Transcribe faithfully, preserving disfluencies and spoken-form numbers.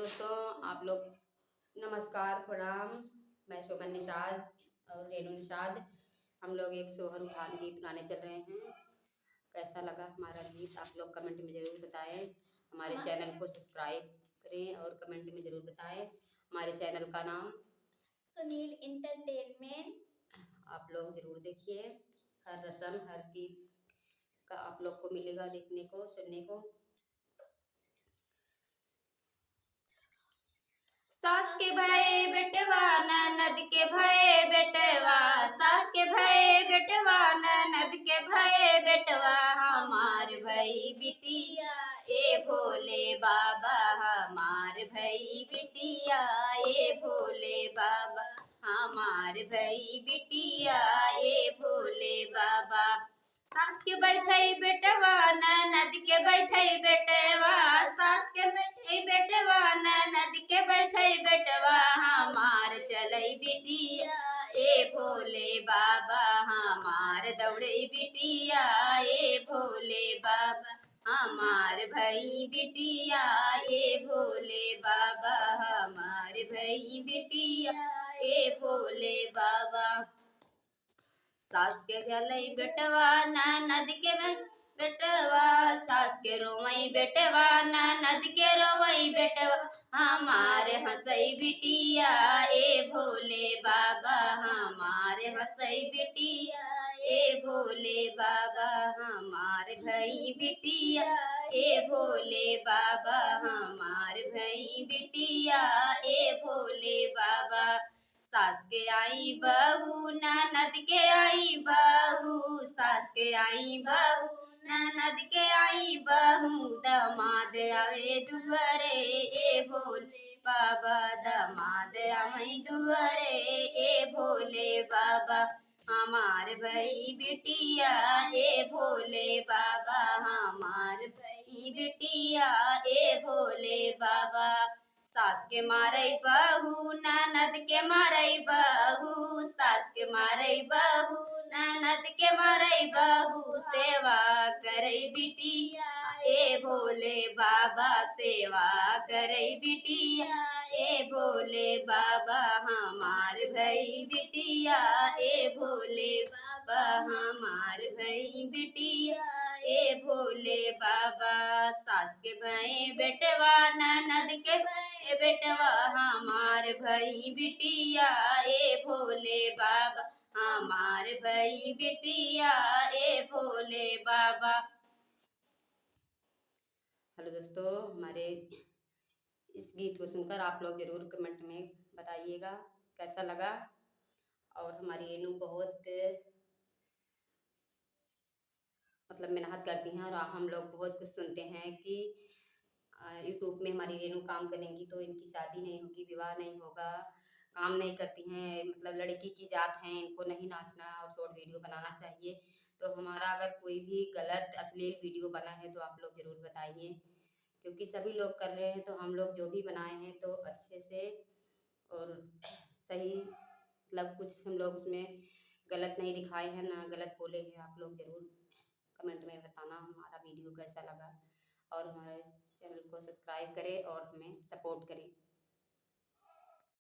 दोस्तों, आप लोग नमस्कार, प्रणाम। मैं शोभन निषाद और रेनू निषाद। हम लोग एक सोहर उठान गीत गाने चल रहे हैं। कैसा लगा हमारा गीत, आप लोग comment में ज़रूर बताएं। हमारे हाँ। Channel को subscribe करें और comment में ज़रूर बताएं। हमारे channel का नाम सुनील Entertainment। आप लोग ज़रूर देखिए, हर रस्म, हर गीत का आप लोग को मिलेगा देखने को, सुनने को। सास के भए बेटवा, ननद के भए बेटवा, सास के भए बेटवा, ननद के भए बेटवा, हमार भई बिटिया, ए भोले बाबा, हमार भई बिटिया, ए भोले बाबा, हमार भई बिटिया, ए भोले बाबा। सास के बैठई बेटवा, ननद के बैठई बेटवा, सास के बैठई बेटवा, ननद के बैठई बेटवा, हमार चलई बिटिया, ए भोले बाबा, हमार दौड़ई बिटिया, ए भोले बाबा, हमार भई बिटिया, ए भोले बाबा, हमार भई बिटिया, ए भोले बाबा। सास के झलई बेटवा, ननद के बे-, बेटवा, सास के रोवई बेटवा, ननद के रोवई बेटवा, हमार हंसई बिटिया, ए भोले बाबा, हमार हंसई बिटिया, ए भोले बाबा, हमार भई बिटिया, ए भोले बाबा, हमार भई बिटिया, ए भोले बाबा। सास के आई बहू, ननद के आई बहू, सास के आई बहू, ननद के आई बहू, दामाद आवे दुआरे, ए भोले बाबा, दामाद आवे दुआरे, ए भोले बाबा, हमार भई बिटिया, ए भोले बाबा, हमार भई बिटिया, ए भोले बाबा। सास के मारई बहू, ननद के मारई बहू, सास के मारई बहू, ननद के मारई बहू, सेवा करई बिटिया, ए भोले बाबा, सेवा करई बिटिया, ए भोले बाबा, हमार भई बिटिया, ए भोले बाबा, हमार भई बिटिया, ए भोले बाबा। सास के भई बेटवा, ननद के भई बेटवा, हमार भई बिटिया, ए भोले बाबा, हमार भई बिटिया, ए भोले बाबा। Hello दोस्तों, हमारे इस गीत को सुनकर आप लोग ज़रूर comment में बताइएगा कैसा लगा। और हमारी रेनू बहुत, मतलब, मेहनत करती हैं और हम लोग बहुत कुछ सुनते हैं कि, अ, YouTube में हमारी रेनू काम करेंगी तो इनकी शादी नहीं होगी, विवाह नहीं होगा, काम नहीं करती हैं, मतलब, लड़की की जात हैं, इनको नहीं नाचना और short video बनाना चाहिए। तो हमारा अगर कोई भी गलत अश्लील video बना है तो आप लोग ज़रूर बताइए, क्योंकि सभी लोग कर रहे हैं, तो हम लोग जो भी बनाए हैं तो अच्छे से और सही, मतलब, कुछ हम लोग उसमें गलत नहीं दिखाए हैं, ना गलत बोले हैं। आप लोग ज़रूर comment में बताना हमारा video कैसा लगा, और हमारे channel को subscribe करें और हमें support करें।